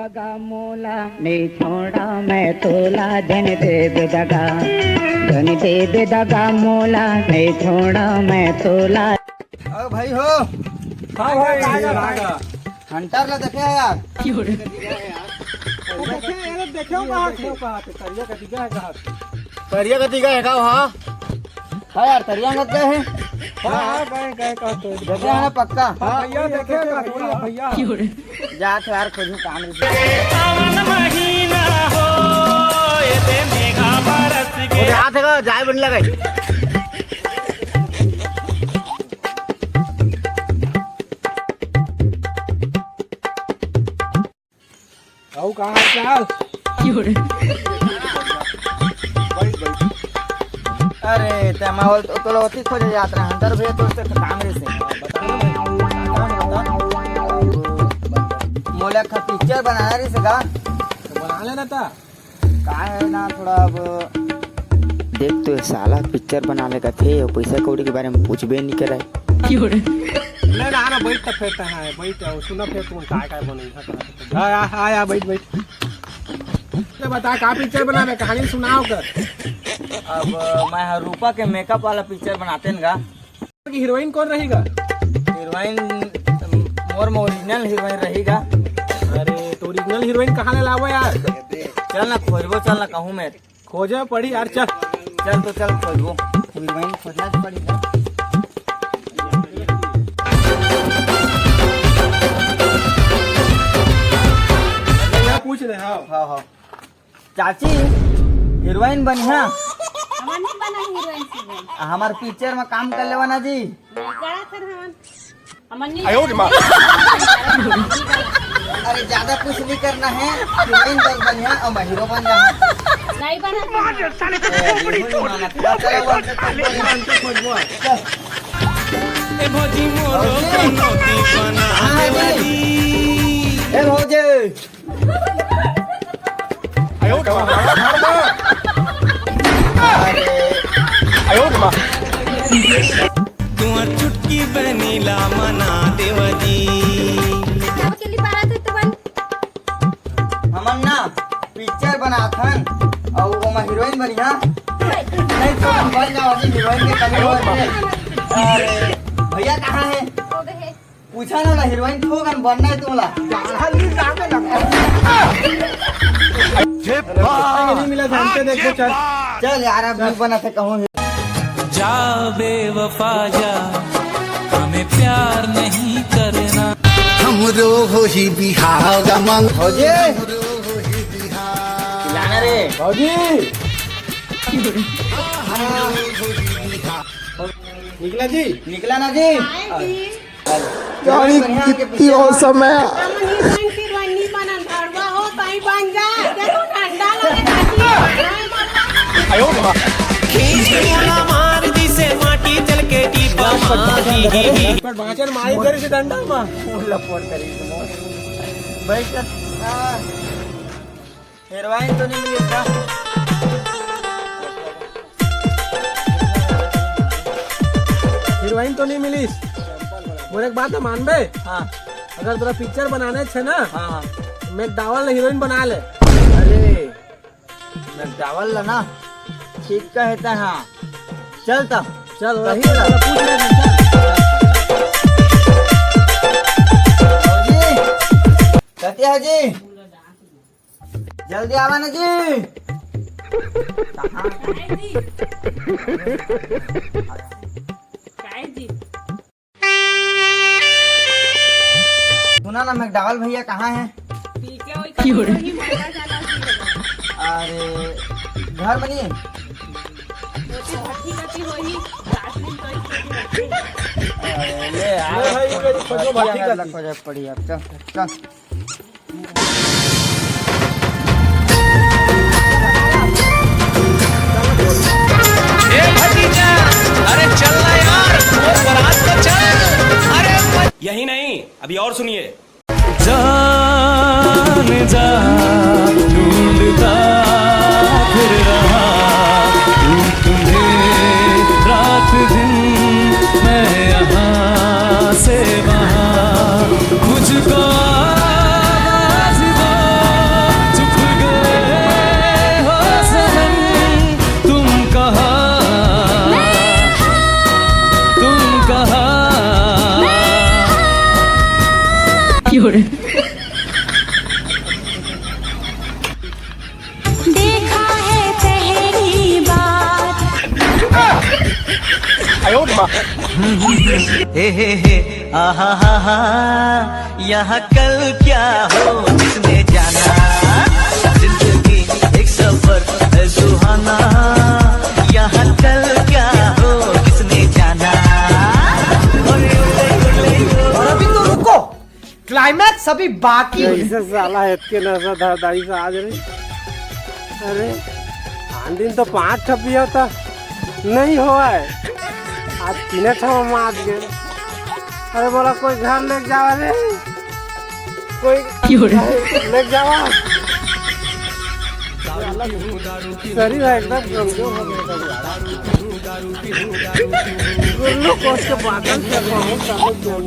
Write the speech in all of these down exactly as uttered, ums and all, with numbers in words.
दगा मोला नहीं छोड़ा मैं तोला, जन देवे दगा, जन देवे दगा मोला नहीं छोड़ा मैं तोला। ओ भाई हो। हाँ भाई, आ जा, आ जा। हंटर ला देखे है यार। वो देखे, ये देखे हो कहाँ थे? करिया का दिखा है कहाँ? करिया का दिखा है का? हाँ। हाँ यार, तरिया मत गए हैं। हाँ, हाँ, गए, गए, कहाँ तो? देखे हैं ना पक्का? हाँ, भैया, देखे हैं, भैया, भैया। जात यार, खोजू काम। सावन महीना हो, ये दे मेघा बरस के। वो हाथ है, जाए बन लगे। अउ का हाल चाल? अरे, ते मैं बोल, तो, तो लोती खोजे जात रहा, हंटर भैया, तो उससे काम रे से। मोला का पिक्चर बना रहे से का? तो बना लेना था। का है ना, थोड़ा अब देख तो, ये साला पिक्चर बना ले कथे, अउ पैसा कौड़ी के बारे में पूछबे नहीं करे। ले ना, ना, बैठ तो फिर, तहाँ है, बैठ, अउ सुना फिर तुम काय काय बने, हाँ, कहाँ से? हाँ, आ, आ, आ, बैठ, बैठ। ले बता, का पिक्चर बनावे, कहानी सुनाओ कर। अब मैं हर रूपा के मेकअप वाला पिक्चर बनाते न गा। की हीरोइन कौन रहेगा? हीरोइन मोर में ओरिजिनल हीरोइन रहेगा। अरे, तो ओरिजिनल हीरोइन कहाँ ले लावो यार? चल ना खोजबो, चल ना कहूँ मैं। खोजे पड़ी यार, चल। चल तो चल खोजबो। हीरोइन खोजना तो पड़ी ना। भैया पूछ रहे, हाँ। हाँ, हाँ। चाची, हीरोइन बनिहा। हमन नहीं बना हीरोइन सीरोइन। हमार पिक्चर में काम कर लेवा ना जी। नहीं करत हन हमन। हमन नहीं आयो रे माँ। अरे ज्यादा कुछ नहीं करना है, हीरोइन बस बनिहा अउ मैं हीरो बन जाऊँ। नहीं बना। ए, बिल्कुल नहीं माना। चलो, वो हमसे खोजबो। ए भौजी मोरो कनौती बना देवा जी। ए भौजी। तुहर चुटकी बनी ला मना देवा जी। हमन ना पिक्चर बनाथन अउ ओमा हीरोइन बनिहा। नहीं तो हम बन जाओ जी, हीरोइन के कमी होत हे। अरे भैया कहाँ है? पूछा ना, ना हीरोइन ठोकन बनना है तुमला। नहीं मिला, जानते देखो, चल। चल यार, अब नहीं बना थे कहूँ। जा बेवफा जा, हमें प्यार नहीं करना। हमरो होही बिहाव गमन। भौजी। खिलाना रे। भौजी। निकला जी। निकला ना जी। आए जी। गाड़ी कितनी औसम है। हमन हीरोइन हीरोइन नहीं बनन, भड़वा हो, ताई बन जा। देखो, ठंडा लगे खाती। खींच के मोला मार दिसे माटी चल के डिब्बा माही। पर बाँचन मारी करे से डंडा मा। लपट करी। बैठ। हीरोइन तो नहीं मिली का? हीरोइन तो नहीं मिलिस। मोर एक बात मानबे? हाँ। अगर तोला पिक्चर बनाने छे ना, हाँ, हाँ। मैकडावल ला हीरोइन बना ले। अरे, मैकडावल ला ना, ठीक कहे ता, हाँ। चल तब। चल, सही है। पूछ ले, चल। जी, कतिया जी? जल्दी आवा ना जी। कहाँ? काय जी? काय जी? सुना ना, मैकडावल भैया कहाँ है? ठीक है, वही क्यों रे? वही मारा जाना चाहिए। अरे, घर में नहीं है? वो तो भट्टी कती वही, रात में तो इसको भी रखे। अरे, ले यार। ले भाई, ये मेरी खोजो भट्टी कती। खोजो पड़ी अब, चल, चल। ए भतीजा, अरे चल ना यार, मोर बारात तो चल। अरे यही नहीं, अभी और सुनिए। जान जा ढूंढता फिर रहा हूँ तुम्हें रात दिन, मैं यहाँ से वहाँ, मुझको आवाज दो। हे हे हे, आहा हा हा, यहाँ कल क्या हो किसने जाना, जिंदगी एक सफर है सुहाना, यहाँ कल क्या हो किसने जाना। और अभी तो रुको, क्लाइमैक्स अभी बाकी है। कैसे साला हेतके नशा धारदारी से आज रे। अरे, आन दिन तो पाँच ठपिया था, नहीं होवय। आज तीन ठा मार गए। अरे बोला, कोई घर लेके जावा रे, कोई क्यों रे? लेके जावा। शरीर है एकदम कमजोर हो गया था। गुल्लू कोस के बाटल पे पहुंच, सब जोड़।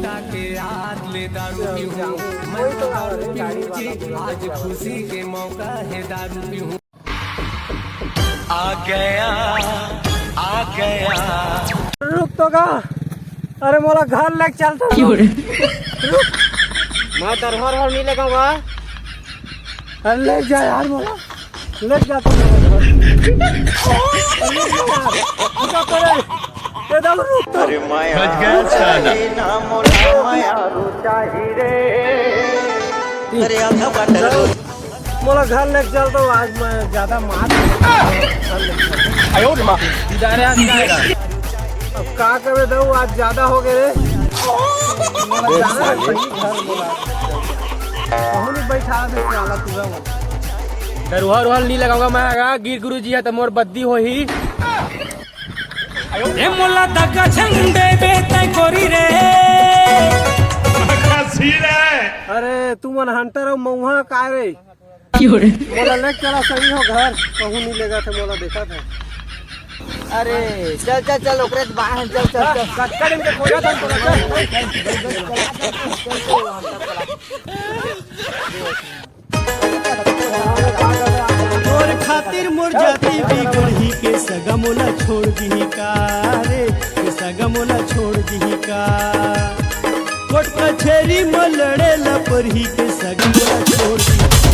रुक तो गा, अरे मोला घर लेके चल तो। मैं दरहर हर नहीं लेगा। अरे ले जा यार मोला। ले जा तो मेरे घर। ले जा यार। रुका करे। ए दाऊ रुक तो। अरे माया बच गया साला। ना मोला माया रुचाही रे। अरे आधा बाटल। मोला घर लेके चल तो, आज मैं ज्यादा मार। आयो रे माँ। इधर आ, इधर आ। अब का करे दाऊ, आज ज्यादा हो गए रे। मोला जाना है सही घर बोला। कहूँ नहीं बैठा दे साला पूरा। दरुहा रुहल नहीं लगाऊंगा मैं, आगा गिर गुरु जी है तो मोर बद्दी होही। ए मोला दगा झंडे बेटे गोरी रे। अरे तुमन हंटर अउ मऊहा काय रे? क्यों रे? मोला ले चला सही हो घर, कहूँ नहीं लेगा थे, मोला देखा था। अरे चल चल चल, ओकरे बाहर चल चल चल। कक्कड़ इनके खोजा था, चल। तोर खातिर मोर जाति बिगड़ही के सगा मोला छोड़ दिही का रे, के सगा मोला छोड़ दिही का। कोर्ट कचेरी म लड़े ला परही के सगा मोला छोड़ दिही।